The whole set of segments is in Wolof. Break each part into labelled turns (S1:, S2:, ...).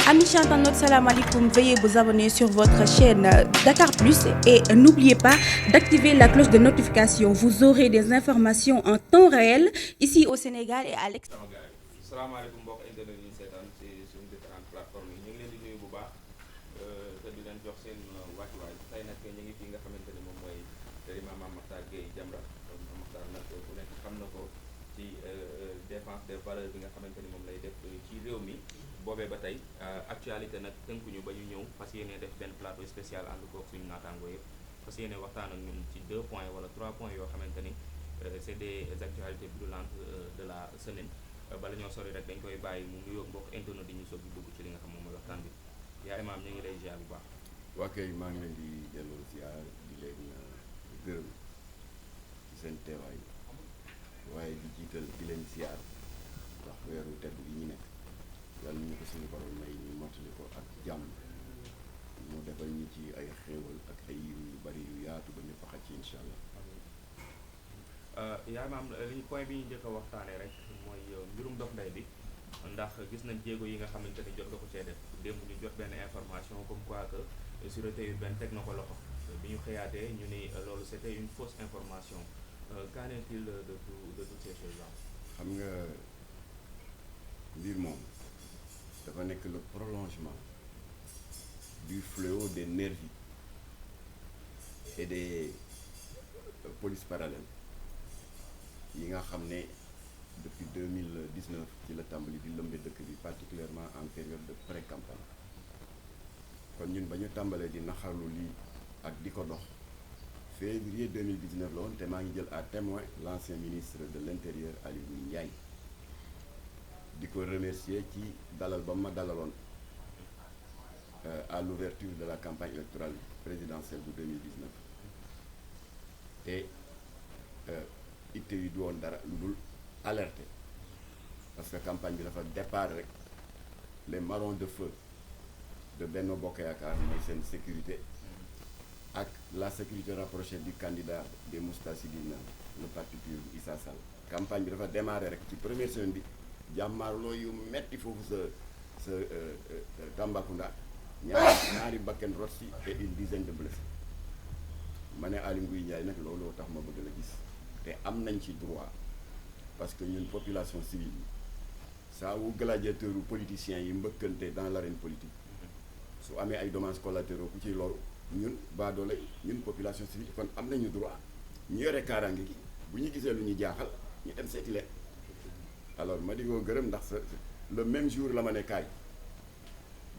S1: Amis internautes, salam alaikum. Veuillez vous abonner sur votre chaîne Dakar Plus et n'oubliez pas d'activer la cloche de notification. Vous aurez des informations en temps réel ici au Sénégal et à l'extérieur.
S2: salaamaaleykum mbokk internet yi seetaan ci suñu différentes plateformes yi ñu ngi leen di nuyu bu baax te di leen jox seen wàccuwaay tey nag ñu ngi fi nga xamante ne moom mooy Mame Mactar Gueye Jamra Mame Mactar nag ku nekk xam na ko ci défense des valeurs bi nga xamante ni moom lay def ci réew mi boobee ba tey actualité nag tënkuñu ba ñu ñëw fas yéene def benn plateau spécial ànd koog suñu naataangoo yëpp fas yéene waxtaan ak ñun ci 2 points wala 3 points yoo xamante ni c'est des actualités brûlantes de la semaine. bala ñoo sori rek dañ koy bàyyi mu nuyoo mbokk internet di ñu soog di dugg ci li nga xam moom mooy waxtaan bi yaa imaam ñu ngi lay ziar bu baax.
S3: waa kay maa ngi leen di delloo ziar di leen gërëm ci seen teewaay waaye di jiital di leen ziar ndax weeru tedd yi ñu nekk yàlla ñu ko suñu borom may ñu mottali ko ak jàmm mu defal ñu ci ay xéewal ak ay yiw yu bari yu yaatu ba ñëpp xaj ci incha allah.
S2: yaa imaam li point bi ñu njëkk a waxtaanee rek mooy mbirum Dof Ndeye bi ndax gis nañ jéego yi nga xamante ni jot nga ko cee def démb ñu jot benn information comme quoi que sûreté urbaine teg na ko loxo bi ñu xëyaatee ñu ni loolu c'était une fausse information qu'en est-il de toutes ces choses là.
S3: xam nga mbir moom dafa nekk le prolongement du fléau des nervis et des polices parallèles yi nga xam ne depuis 2019 ci la tàmbali di lëmbe dëkk bi particulièrement en période de pré-campagne kon ñun ba ñu tàmbalee di naxarlu lii ak di ko dox février 2019 la woon te maa ngi jël à témoin l'ancien ministre de l'intérieur Aly Ngouille Ndiaye di ko remercier ci dalal ba ma dalaloon à l'ouverture de la campagne électorale présidentielle bu 2019 te itte yi du woon dara lu dul alerté parce que campagne bi dafa départ rek les marrons de feu de Benno Bokk Yaakaar mooy seen sécurité ak la sécurité rapprochée du candidat des Moustarchidine le parti pur Issa Sall. campagne bi dafa démarré rek ci première semaine bi jàmmaarloo yu metti foofu sa Tambacounda ñaari bakken rot si et une dizaine de blessés ma ne Aly Ngouille Ndiaye nag looloo tax ma bëgg la gis te am nañ ci droit parce que ñun population civile yi saa wu gladiateur u politiciens yi mbëkkante dans l'arène politique su amee ay dommages collatéraux ku ciy loru ñun baadoole ñun population civile kon am nañu droit ñu yore kaaraange gi bu ñu gisee lu ñu jaaxal ñu dem seeti leen alors ma di ko gërëm ndax le même jour la ma ne kaay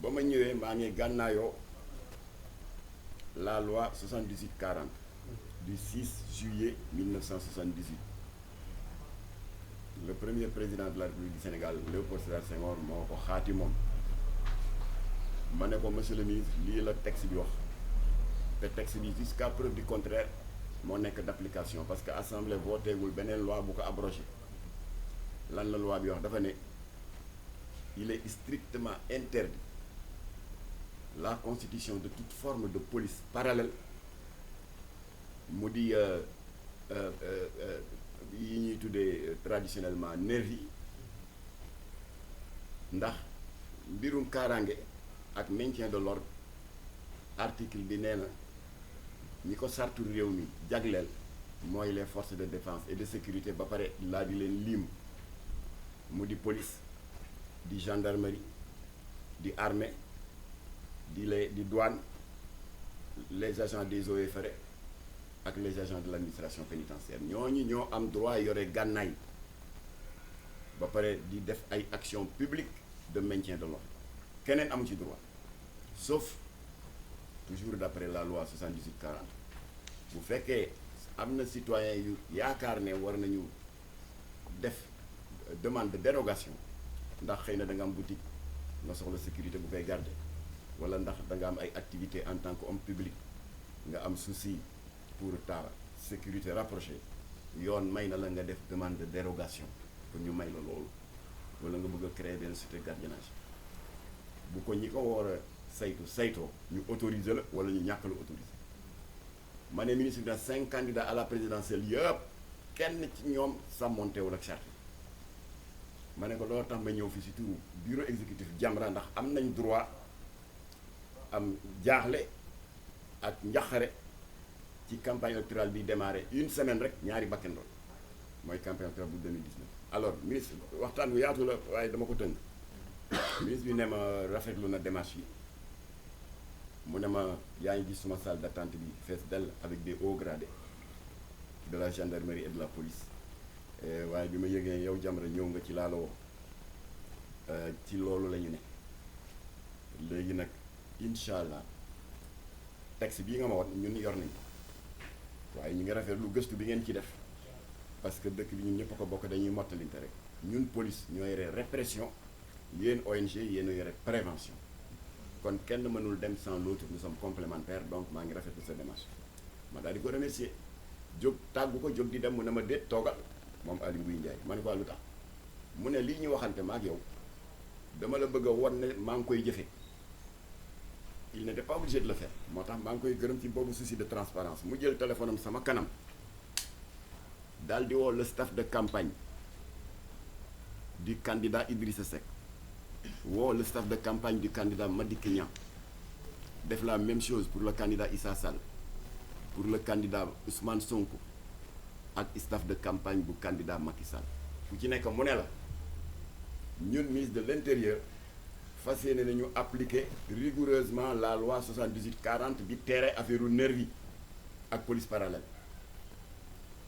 S3: ba ma ñëwee maa ngi gànnaayoo la loi 78-40 du 6 juillet 1978 le premier président de la République du Sénégal Léopold Sédar Senghor moo ko xaati moom ma ne ko monsieur le ministre lii la texte bi wax te texte bi jusqu'à preuve du contraire moo nekk d'application parce que assemblée votéegul beneen loi bu ko abrogé lan la loi bi wax dafa ne il est strictement interdit la constitution de toute forme de police parallèle mu di yi ñuy tuddee traditionnellement nervi ndax mbirum kaaraange ak maintien de l'ordre article bi nee na ñi ko sartu réew mi jagleel mooy les forces de défense et de sécurité ba pare laa di leen lim mu di police di gendarmerie di armée di douane les agents des eaux et forêts ak les agents de l'administration pénitentiaire ñooñu ñoo am droit yore gànnaay ba pare di def ay actions publiques de maintien de l'ordre keneen amu ci droit sauf toujours d'après la loi 78-40 bu fekkee am na citoyen yu yaakaar ne war nañu def demande de dérogation ndax xëy na da nga am boutique nga soxla sécurité bu koy garder wala ndax da nga am ay activités en tant qu'homme public nga am souci pour ta sécurité rapprochée yoon may na la nga def demande de dérogation pour ñu may la loolu wala nga bëgg a créer benn société gardiennage bu ko ñi ko war a saytoo ñu autoriser la wala ñu ñàkk la autoriser ma ne ministre bi 5 candidats à la présidentielle yëpp kenn ci ñoom sàmmontewul ak charte ma ne ko loolu tax ma ñëw fi si turu bureau exécutif Jamra ndax am nañ droit am jaaxle ak njaxare ci campagne électorale bi démarré une semaine rek ñaari bakkan doon mooy campagne électorale bu 2019. alors ministre waxtaan bu yaatu la waaye dama ko tënk ministre bi ne ma rafetlu na démarche yi mu ne ma yaa ngi gis suma salle d'attente bi fees dell avec des hauts gradés de la gendarmerie et de la police waaye bi ma yëgee yow Jamra ñëw nga ci laala woo ci loolu la ñu ne léegi nag incha allah texte bii nga ma wan ñun yor nañ ko waaye ñu ngi rafet lu gëstu bi ngeen ci def parce que dëkk bi ñun ñëpp a ko bokk dañuy mottalinte rek ñun police ñoo yore répression yéen ONG yéen a yore prévention kon kenn mënul dem sans l'autre nous sommes complémentaires donc maa ngi rafetlu sa démarche ma daal di ko remercier jóg tàggu ko jóg di dem mu ne ma déet toogal moom Aly Ngouille Ndiaye ma ne ko lu tax mu ne lii ñu waxante ma ak yow dama la bëgg a won ne maa ngi koy jëfe il n'était pas obligé de le faire moo tax maa ngi koy gërëm ci boobu souci de transparence mu jël téléphone am sama kanam daal di woo le staff de campagne du candidat Idrissa Seck woo le staff de campagne du candidat Madické Niang def la même chose pour le candidat Issa Sall pour le candidat Ousmane Sonko ak staff de campagne bu candidat Macky Sall ku ci nekk mu ne la ñun ministre de l'intérieur fas yéene nañu appliquer rigoureusement la loi 78-40 bi tere affaire u nervi ak police parallèle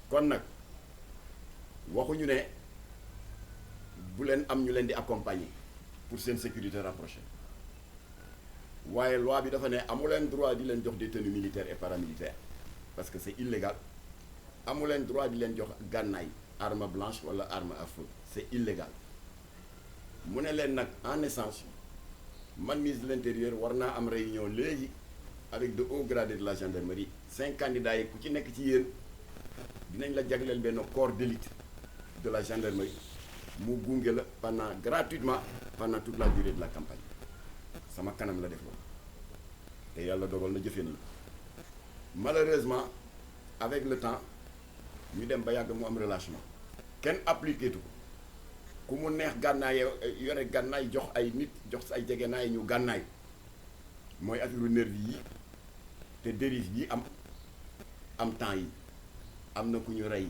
S3: kon nag waxuñu ne bu leen am ñu leen di accompagner pour seen sécurité rapprochée waaye loi bi dafa ne amu leen droit di leen jox des tenues militaires et paramilitaires parce que c'est illégal amu leen droit di leen jox gànnaay arme blanche wala arme à feu c'est illégal mu ne leen nag en essence man ministre de l'intérieur war naa am réunion léegi avec de hauts gradés de la gendarmerie 5 candidats yi ku ci nekk ci yéen dinañ la jagleel benn corps d'élite de la gendarmerie mu gunge la gratuitement pendant toute la durée de la campagne sama kanam la def loolu te yàlla dogal na jëfee nañu malheureusement avec le temps ñu dem ba yàgg mu am relâchement kenn appliqué tu ko ku mu neex gànnaay yore gànnaay jox ay nit jox sa ay jegenaay ñu gànnaay mooy affaire nervi yi te dérive yi am temps yi am na ku ñu rey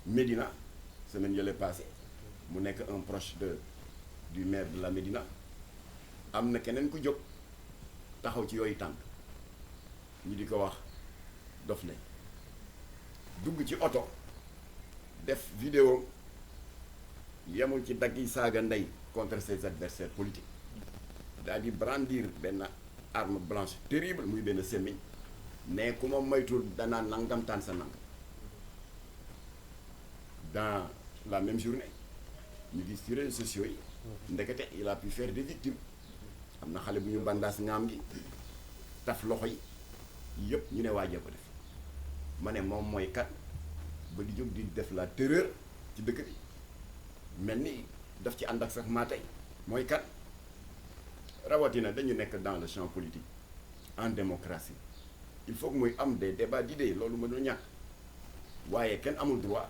S3: Médina semaine yële passé mu nekk un proche du maire de la Médina am na keneen ku jóg taxaw ci yooyu tànk ñu di ko wax dof ne dugg ci oto def vidéo yemul ci dagg yi saaga ndey contre ses adversaires politiques daal di brandir benn arme blanche terrible muy benn semmiñ ne ku ma moytul danaa nangamtaan sa nangam dans la même journée ñu gis ci réseaux sociaux yi ndekete il a pu faire des victimes am na xale bu ñu bandaas ngaam gi taf loxo yi yëpp ñu ne waajee ko def ma ne moom mooy kat ba di jóg di def la terreur ci dëkk bi mel ni daf ci ànd ak sax maa tey mooy kat rawatina dañu nekk dans le champ politique en démocratie il faut que muy am des débats d'idées loolu mënul ñàkk waaye kenn amul droit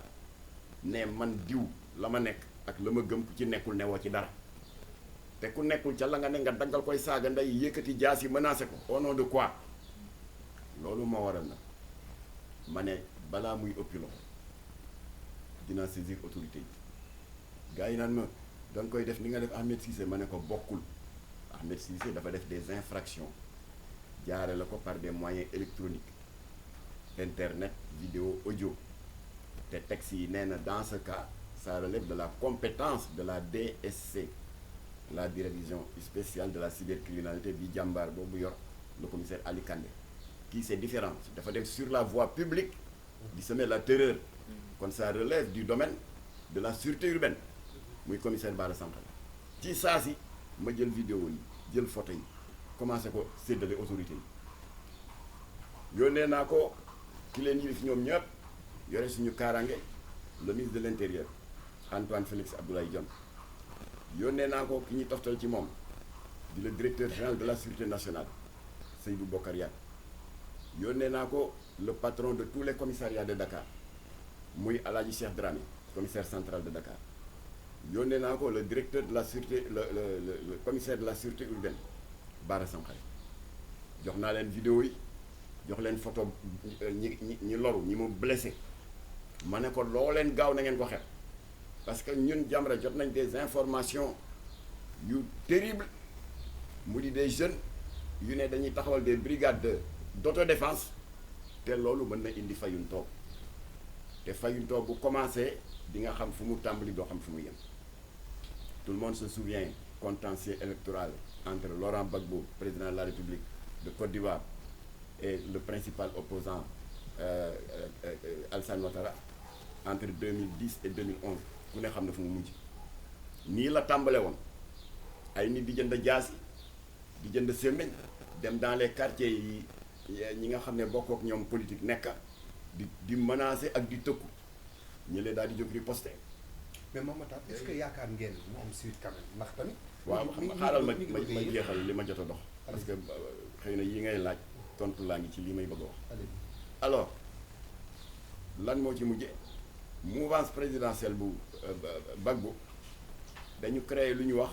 S3: ne man diw la ma nekk ak la ma gëm ku ci nekkul newoo ci dara te ku nekkul ca la nga ne nga daggal koy saaga ndey yëkkati jaas yi menacé ko au nom de quoi loolu moo waral nag ma ne balaa muy ëppi loxo dinaa saisir autorité yi gars yi naan ma da nga koy def ni nga def Ahmed Cissé ma ne ko bokkul Ahmed Cissé dafa def des infractions jaare la ko par des moyens électroniques internet vidéo audio te texte yi nee na dans ce cas ça relève de la compétence de la DSC la direction spéciale de la cybercriminalité bi jàmbaar boobu yor le commissaire Ali Kandé kii c'est différent dafa dem sur la voie publique di semer la terreur kon ça relève du domaine de la sûreté urbaine muy commissaire Bara Sankhare ci saa si ma jël vidéo yi jël photo yi commencé ko séddale autorité yi yónnee naa ko ki leen yilif ñoom ñëpp yore suñu kaaraange le ministre de l'intérieur Antoine Félix Abdoulaye Diome yónnee naa ko ki ñuy toftal ci moom di le directeur général de la sécurité nationale Seydou Bokar Yane yónnee naa ko le patron de tous les commissariats de Dakar muy Aladji Cheikh Dramé commissaire central de Dakar yónnee naa ko le directeur de la sûreté le commissaire de la sûreté urbaine Bara Sankhare jox naa leen vidéo yi jox leen photo ñi loru ñi mu blessé ma ne ko loo leen gaaw na ngeen ko xeeb parce que ñun Jamra jot nañ des informations yu terribles mu di des jeunes yu ne dañuy taxawal des brigades d'autodéfense te loolu mën na indi fayuntoo te fayuntoo bu commencé di nga xam fu mu tàmbali doo xam fu mu yem. Tout le monde se souvient contentieux électoral entre Laurent Gbagbo, président de la République de Côte d'Ivoire, et le principal opposant Alassane Ouattara entre 2010 et 2011 ku ne xam na fu mu mujj nii la tàmbale woon ay nit di jënd jaasi di jënd semmeñ dem dans les quartiers yi ñi nga xam ne bokkook ñoom politique nekk di menacer ak di tëkku ñu leen daal di jóg riposter.
S4: mais Mame Matar est-ce que yaakaar ngeen mu am suite quand même ndax tamit.
S3: waaw xam nga xaaral ma jeexal li ma jot a dox. parce que xëy na yi ngay laaj tontu laa ngi ci li may bëgg a wax. alors lan moo ci mujje mouvance présidentielle bu Gbagbo dañu créer lu ñu wax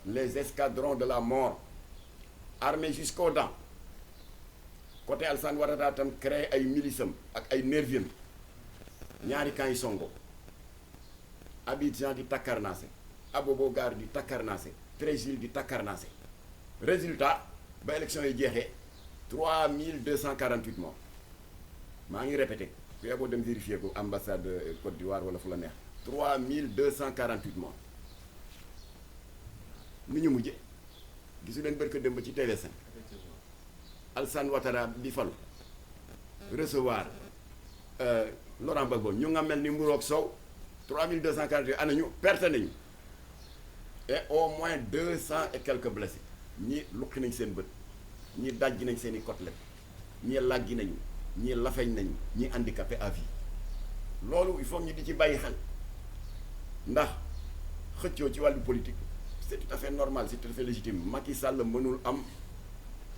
S3: les escadrons de la mort armés jusqu'aux dents côté Alassane Ouattara tam créer ay milicem ak ay nerviam ñaari camp yi songo Abidjan di takkarnaase Abobogar di takkarnaase Treichville di takkarnaase résultat ba élection yi jeexee 3248 morts maa ngi répété ku yeboo dem vérifier ko ambassade Côte d'Ivoire wala fu la neex 3248 morts ni ñu mujje gisu leen bërka dem ba ci TV5 Alassane Ouattara di falu recevoir Laurent Gbagbo ñu nga mel ni mburoog sow 3248 ana ñu perte nañu et au moins 200 et quelques blessés ñi luqi nañ seen bët ñi dajji nañ seen i côtelette ñi làggi nañu ñi lafeñ nañu ñi handicapé à vie loolu il faut ñu di ci bàyyi xel ndax xëccoo ci wàllu politique c'est tout à fait normal c'est tout à fait légitime Macky Sall mënul am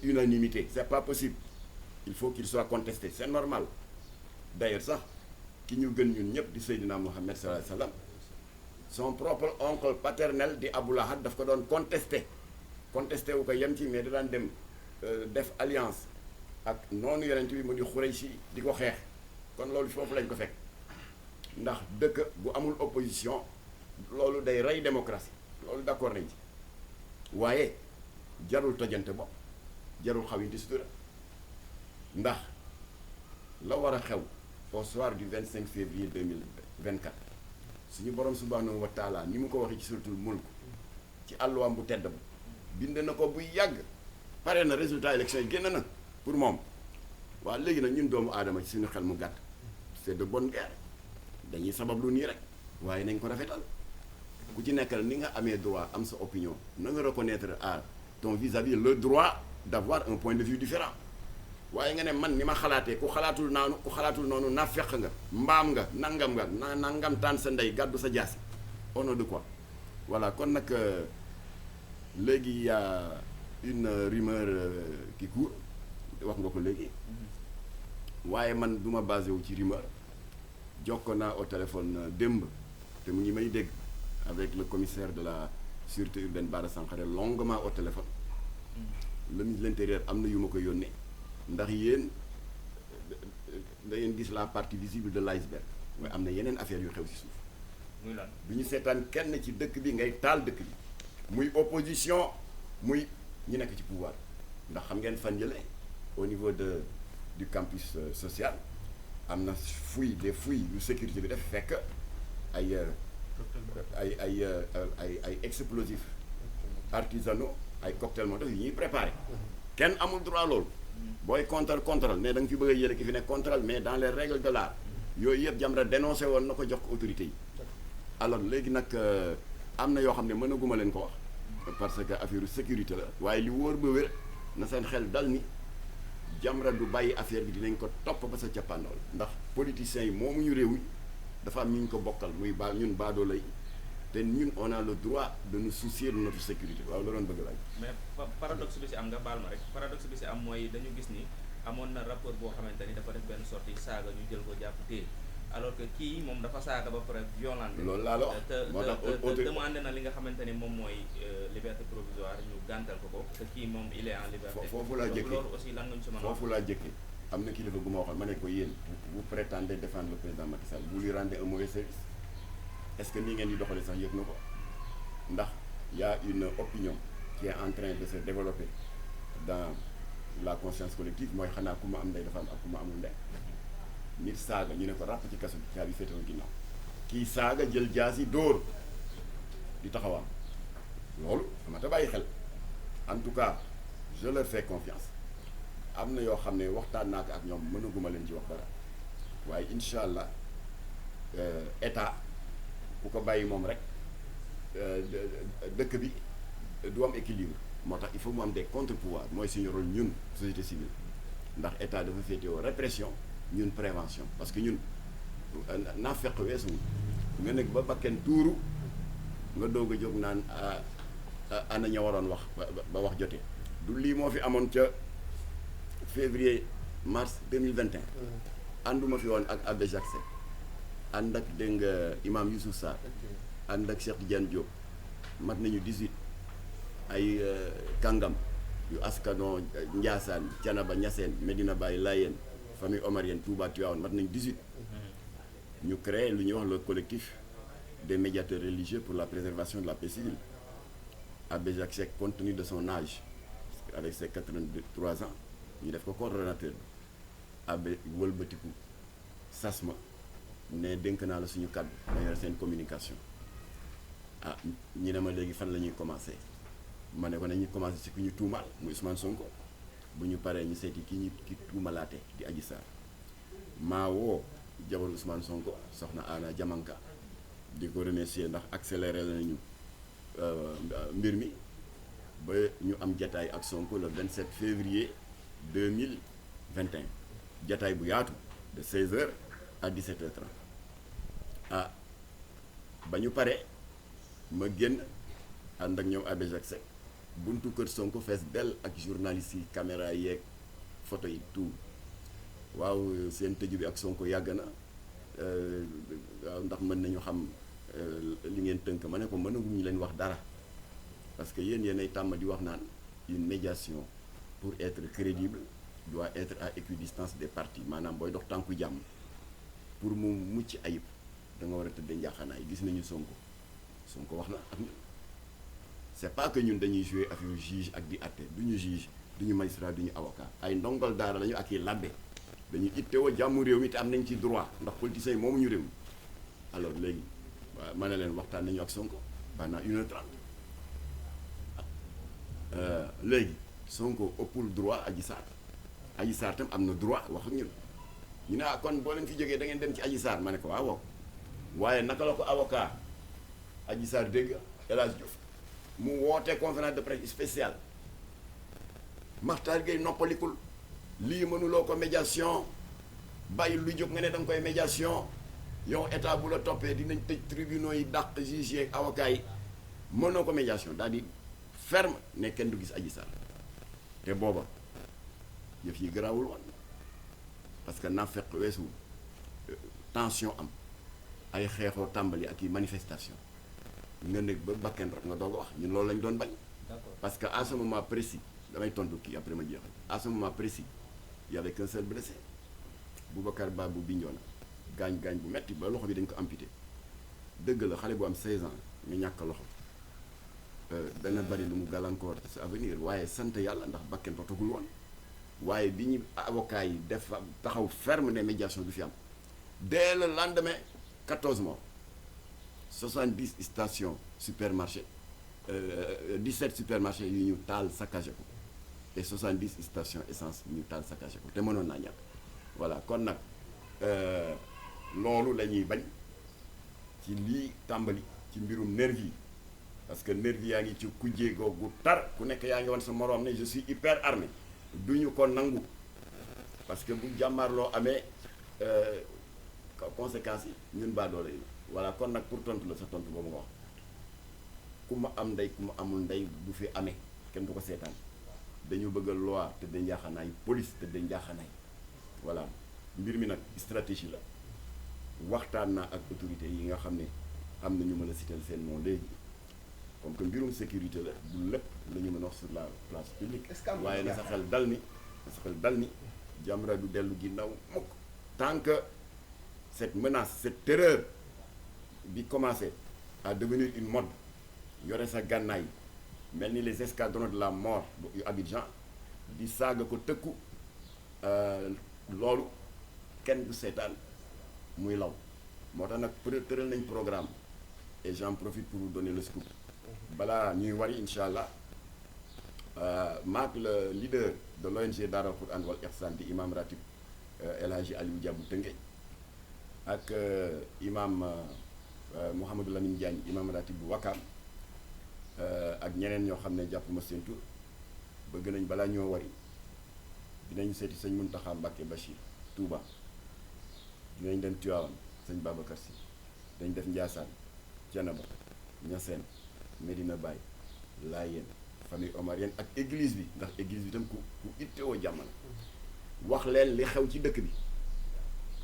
S3: unanimité c'est pas possible il faut qu'il soit contesté c'est normal d'ailleurs sax ki ñu gën ñun ñëpp di Seydina Mohamed sallallahu alayhi wa sallam son propre oncle paternel di Abou Lahad daf ko doon contesté wu ko yem ci mais da daan dem def alliance ak noonu yonent bi mu di Xurayshi di ko xeex kon loolu foofu lañ ko fekk ndax dëkk bu amul opposition loolu day rey démocratie loolu d'accord nañ ci waaye jarul tojante bopp jarul xawinti sutura ndax la war a xew au soir du 25 février 2024 suñu borom subhanahu wa taala ni mu ko waxee ci suratul mulk ci àlluwaam bu tedd ba bind na ko bu yàgg pare na résultat élection yi génn na pour moom waaw léegi nag ñun doomu aadama ci suñu xel mu gàtt c'est de bonne guerre dañuy sabab lu nii rek waaye nañ ko rafetal ku ci nekk ni nga amee droit am sa opinion na nga reconnaître à ton vis-à-vis le droit d'avoir un point de vue différent waaye nga ne man ni ma xalaatee ku xalaatul noonu naafeq nga mbaam nga nangam taan sa ndey gàddu sa jaasi au nom de quoi voilà kon nag léegi y a une rumeur qui court wax nga ko léegi waaye man du ma basé wu ci rumeur jokko naa au téléphone démb te mu ngi may dégg avec le commissaire de la sûreté urbaine Bara Sankhare longuement au téléphone le ministre de l'intérieur am na yu ma ko yónnee ndax yéen da ngeen gis la partie visible de l'iceberg waaye am na yeneen affaire yu xew ci suuf
S2: muy lan
S3: bi ñu seetaan kenn ci dëkk bi ngay taal dëkk bi muy opposition muy ñi nekk ci pouvoir ndax xam ngeen fan yële au niveau du campus social am na des fouilles yu sécurité bi def fekk ay explosifs artisanaux ay cocktails molotov yu ñuy préparé kenn amul droit loolu booy contrôle mais da nga fi bëgg a yéene ki fi nekk contrôle mais dans les règles de l'art yooyu yëpp Jamra dénoncé woon na ko jox ko autorités yi alors léegi nag am na yoo xam ne mënaguma leen ko wax parce que affaire sécurité la waaye li wóor ba wér na seen xel dal ni Jamra du bàyyi affaire bi dinañ ko topp ba sa cappaandool ndax politiciens yi moomu ñu réew mi dafa am ñu ko bokkal muy ñun baadoo lay te ñun on a le droit de nous soucier de notre sécurité waaw la doon bëgg laaj.
S2: mais paradoxe bi si am nga baal ma rek paradoxe bi si am mooy dañu gis ni amoon na rapport boo xamante ni dafa def benn sortie saaga ñu jël ko jàpp téye alors que kii moom dafa saaga ba pare violent.
S3: loolu laa la wax moo tax
S2: te demandé na li nga xamante ni moom mooy liberté provisoire ñu gàntal ko te kii moom il est en liberté.
S3: foofu laa jëkkee
S2: loolu aussi lan lañ ci mën a wax.
S3: foofu laa jëkkee am na kilifa gu ma waxoon ma ne ko yéen vous prétendez défendre le président Macky Sall vous lui rendez un mauvais service est-ce que nii ngeen di doxalee sax yëg na ko ndax y a une opinion qui est en train de se développer dans la conscience collective mooy xanaa ku ma am ndey dafa am ak ku ma amul ndey nit saaga ñu ne ko ràpp ci kaso bi caabi féetal ginnaaw kii saaga jël jaasi dóor di taxawaam loolu dama ta bàyyi xel en tout cas je leur fais confiance am na yoo xam ne waxtaan naa ko ak ñoom mënaguma leen ci wax dara waaye incha allah état ku ko bàyyi moom rek dëkk bi du am équilibre moo tax il faut mu am des contre-pouvoirs mooy suñu rôle ñun société civile ndax état dafa féetewoo répression ñun prévention parce que ñun naa fekk weesu nga nekk ba bakken tuuru nga doog a jóg naan ana ña waroon wax ba wax jotee du lii moo fi amoon ca février mars 2021 ànduma fi woon ak Abbé Jacques Seck ànd ak dégg nga imam Youssouf Sarr ànd ak Cheikh Tidiane Diop mat nañu 18 ay kàngam yu askanoo Ndiassane Thiénaba Niassène Medina Baye Layène famille omarienne Touba Tivaouane mat nañu 18 ñu créé lu ñuy wax le collectif des médiateurs religieux pour la préservation de la paix civile. Abbé Jacques Seck compte tenu de son âge avec ses 83 ans ñu def ko coordonnateur abbé wëlbatiku sas ma ne dénk naa la suñu kàddu ma yor seen communication ñu ne ma léegi fan la ñuy commencé ma ne ko nañuy commencé ci ku ñu tuumaal muy Ousmane Sonko bu ñu paree ñu seeti ki tuumalaate di Adji Sarr maa woo jabaru Ousmane Sonko soxna Anna Diamanka di ko remercier ndax accéléré nañu mbir mi ba ñu am jataay ak Sonko le 27 février 2021 jataay bu yaatu de 16h à 17h30 ba ñu paree ma génn ànd ak ñoom Abbé Jacques Seck buntu kër Sonko fees dell ak journalistes yi caméra yeeg photo yi tout waaw seen tëju bi ak Sonko yàgg na waaw ndax mën nañu xam li ngeen tënk ma ne ko mënaguñu leen wax dara parce que yéen ay tàmm di wax naan une médiation pour être crédible doit être à équidistance des parties maanaam booy dox tànku jàmm pour mu mucc ayib da nga war a tëddee njaaxaanaay gis nañu Sonko wax na ak ñun c'est pas que ñun dañuy jouer affaire juge ak di àtte duñu juge duñu magistrat duñu avocat ay ndongol daara lañu ak i labbe dañuy ittewoo jàmmu réew mi te am nañ ci droit ndax politiciens yi moomu ñu réew mi alors léegi waaw ma ne leen waxtaan nañu ak Sonko pendant 1h30 léegi Sonko ëppul droit Adji Sarr tam am na droit wax ak ñun ñu ne kon boo leen fi jógee da ngeen dem ci Adji Sarr ma ne ko waaw waaye naka la ko avocat Adji Sarr dégg El Hadj Diouf mu woote conférence de presse spéciale Makhtar Gueye noppalikul lii mënuloo ko médiation bàyyi lu jóg nga ne da nga koy médiation yow état bu la toppee dinañ tëj tribunaux yi dàq juge yeeg avocat yi mënoo ko médiation daal di ferme ne kenn du gis Adji Sarr te booba yëf yi garaawul woon parce que naa fekk weesu tension am ay xeexoo tàmbali ak i manifestation nga nekk ba bakken rek nga doog a wax ñun loolu lañ doon bañ. parce que à ce moment précis damay tontu kii après ma jeexal à ce moment précis y avait qu'un seul blessé Boubacar Ba bu Bignona gaañ bu metti ba loxo bi dañ ko amputé dëgg la xale bu am 16 ans nga ñàkk loxo dana bari lu mu gàllankoor sa avenir waaye sant yàlla ndax bakken rotagul woon waaye bi ñu avocat yi def taxaw ferme ne médiation du fi am dès le lendemain 14 morts 70 stations supermarché 17 supermarchés yu ñu taal saccagé ko et 70 stations essence yu ñu taal saccagé ko te mënoon naa ñàkk voilà kon nag loolu la ñuy bañ ci lii tàmbali ci mbirum nervi yi parce que nervi yaa ngi ci kujje googu tar ku nekk yaa ngi wan sa moroom ne je suis hyper armé duñu ko nangu parce que bu jàmmaarloo amee conséquences yi ñun baadoole yi voilà kon nag pour tontu la sa tontu boobu nga wax ku ma am ndey ku ma amul ndey du fi amee kenn du ko seetaan dañu bëgg a loi te da njaaxanaay police te da njaaxanaay voilà mbir mi nag stratégie la waxtaan naa ak autorités yi nga xam ne am na ñu mën a citer seen nom léegi comme que mbirum sécurité la du lépp la ñu mën a wax sur la place publique. waaye na sa xel dal ni Jamra du dellu ginnaaw mukk tant que cette menace cette terreur bi commencé à devenir une mode yore sa gànnaay mel ni les escadrons de la mort yu Abidjan di saaga ko tëkku loolu kenn du seetaan muy law moo tax nag tëral nañ programme et j'en profite pour vous donner le scoop balaa ñuy wari incha allah maak le leader de l'ONG Daarul Quran wal Ihsan di imam ratib El Hadji Aliou Dia bu Tëngéej ak imam Mouhamadou Lamine Diagne imam ratib bu Wakaam ak ñeneen ñoo xam ne jàpp ma seen tur bëgg nañ balaa ñoo wari dinañ seeti sëñ Muntaxa Mbàkke Bachir Touba dinañ dem Tivaouane sëñ Babacar Sy dañ def Ndiassane Thiénaba Niassène Medina Baye Layène famille omarienne ak église bi ndax église bi tam ku ittewoo jàmm la wax leen li xew ci dëkk bi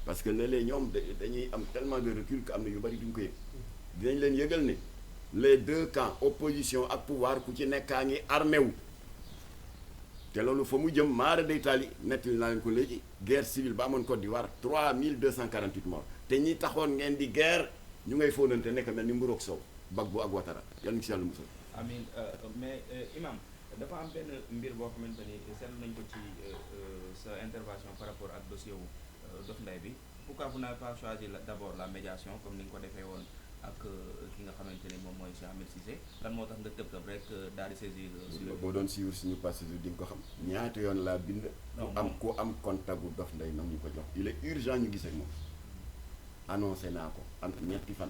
S3: parce que léeg-léeg ñoom dañuy am tellement de recul que am na yu bari duñ ko yëg dinañ leen yëgal ne les deux camps opposition ak pouvoir ku ci nekkaa ngi armé wu te loolu fa mu jëm maara day taali nettali naa leen ko léegi guerre civile ba amoon Côte d'Ivoire 3248 morts te ñi taxoon ngeen di guerre ñu ngay fóonante nekk mel ni mburoog sow Gbagbo ak Ouattara yàlla na ci yàlla musal.
S2: amiin mais imam dafa am benn mbir boo xamante ni seetlu nañ ko ci sa intervention par rapport ak dossier wu Dof Ndeye bi pourquoi vous n'avez pas choisi d'abord la médiation comme ni nga ko defee woon ak ki nga xamante ni moom mooy Cheikh Ahmed Cissé lan moo tax nga tëb rek daal di saisir.
S3: boo doon suivre suñu passé di nga ko xam ñaata yoon laa bind. ku am contact bu Dof Ndeye nag ñu ko jox il est urgent ñu gisee moom annoncé naa ko am ñetti fan.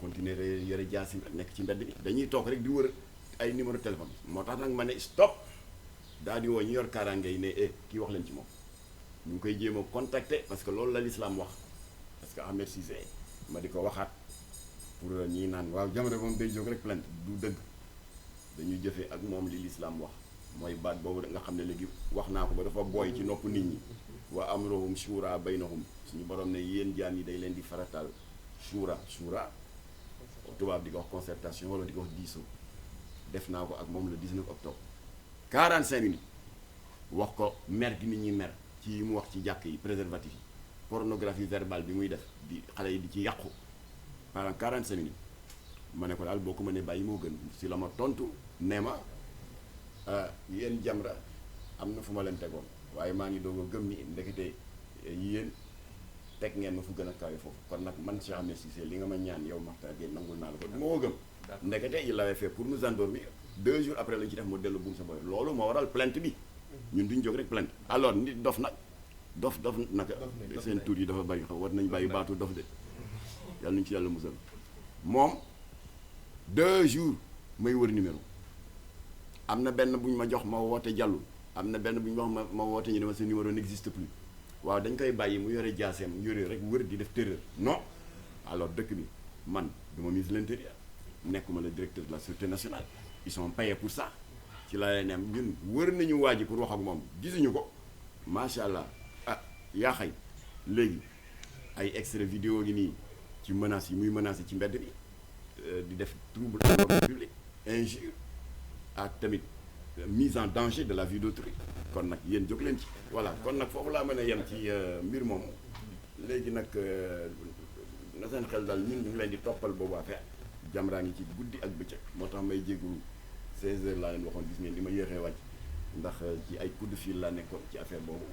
S3: continuer yore jaasim rek nekk ci mbedd bi dañuy toog rek di wër ay numéro téléphone moo tax nag ma ne stop daal di woo ñu yor kaaraange yi ne kii wax leen ci moom ñu ngi koy jéem a contacter parce que loolu la l'islam wax parce que Ahmed Cissé ma di ko waxaat pour ñii naan waaw Jamra moom day jóg rek plainte du dëgg dañuy jëfee ak moom li l'islam wax mooy baat boobu nga xam ne léegi wax naa ko ba dafa booy ci nopp nit ñi wa amruhum shura baynahum suñu borom ne yéen jaam yi day leen di farataal shura tubaab di ko wax concertation wala di ko wax diisoo def naa ko ak moom le 19 octobre 45 minutes wax ko mer gi nit ñi mer ci yi mu wax ci jàkk yi préservatif yi pornographie verbale bi muy def di xale yi di ci yàqu pendant 45 minutes ma ne ko daal boo ko mënee bàyyi moo gën si la ma tontu nee ma yéen Jamra am na fu ma leen tegoon waaye maa ngi doog a gëm ni ndekete yéen teg ngeen ma fu gën a kawe foofu kon nag man Cheikh Ahmed Cissé li nga ma ñaan yow Makhtar Gueye nangul naa la ko moo gëm ndekete il l'avait fait pour nous endormir 2 jours après lañu ci def moo dellu buum sa boy loolu moo waral plainte bi ñun duñ jóg rek plainte alors nit dof nag dof naka seen tur yi dafa bari xaw war nañ bàyyi baatu dof de yàlla nañu ci yàlla musal moom 2 jours may wër numéro am na benn bu ñu ma jox ma woote jàllul am na benn bu ñu wax ma woote ñu ne ma sa numéro n'existe plus waaw dañ koy bàyyi mu yore jaaseem yore rek wër di def terreur non alors dëkk bi man duma ministre de l'intérieur nekkuma le directeur de la sûreté nationale ils sont payés pour ça ci la leen am ñun wër nañu waa ji pour wax ak moom gisuñu ko macha allah yaa xay léegi ay extrait vidéo ngi nii ci menaces yi muy menacé ci mbedd bi di def trouble à l'ordre public injure ak tamit mise en danger de la vie d'autrui kon nag yéen jóg leen ci voilà kon nag foofu laa mën a yem ci mbir moomu léegi nag na seen xel daal ñun ñu ngi leen di toppal boobu affaire Jamra ngi ci guddi ak bëccëg moo tax may jéggulu 16h laa leen waxoon gis ngeen li ma yéexee wàcc ndax ci ay coup de fil laa nekkoon ci affaire boobu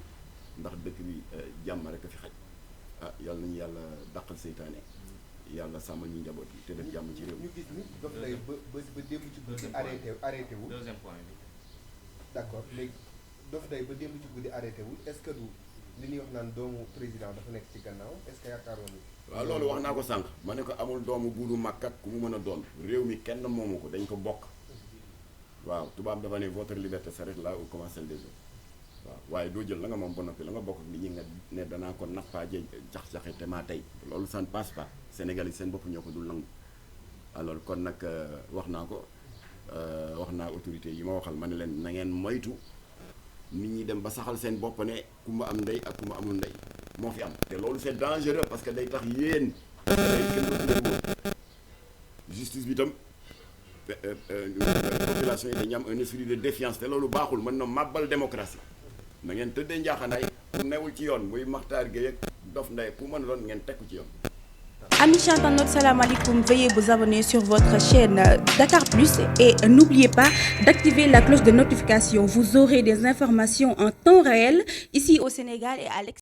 S3: ndax dëkk bi jàmm rek a fi xaj yàlla nañu yàlla dàqal seytaane yàlla sàmmal ñu njaboot yi te def jàmm ci réew
S4: ñu gis ni Dof Ndeye ba démb ci guddi arrêté wu
S2: deuxième point bi
S4: d'accord léegi Dof Ndeye ba démb ci guddi arrêté wu est-ce que du li ñuy wax naan doomu président dafa nekk ci gannaaw est-ce que yaakaaroon ni
S3: waaw loolu wax naa ko sànq ma ne ko amul doomu buuru màkkat ku mu mën a doon réew mi kenn moomu ko dañ ko bokk waaw tubaab dafa ne votre liberté s'arrête là où commence celle des autres waaw waaye doo jël la nga moom ba noppi la nga bokk ak nit ñi nga ne danaa ko nappaaje jax-jaxe te maa tey loolu ça ne passe pas Sénégal yi seen bopp ñoo ko dul nangu alors kon nag wax naa ko wax naa autorité yi ma waxal ma ne leen na ngeen moytu nit ñi dem ba saxal seen bopp ne ku ma am ndey ak ku ma amul ndey moo fi am te loolu c'est dangereux parce que day tax yéen kenn justice bi tam population yi dañu am un esprit de défiance te loolu baaxul mën na màbbal démocratie na ngeen tëddee njaaxanaay pour newul ci yoon muy Makhtar Gueye ak Dof Ndeye pour mën a doon ngeen tekku ci yoon.
S1: Amis internautes, salam alaikum. Veuillez vous abonner sur votre chaîne Dakar Plus et n'oubliez pas d'activer la cloche de notification. Vous aurez des informations en temps réel ici au Sénégal et à l'extérieur.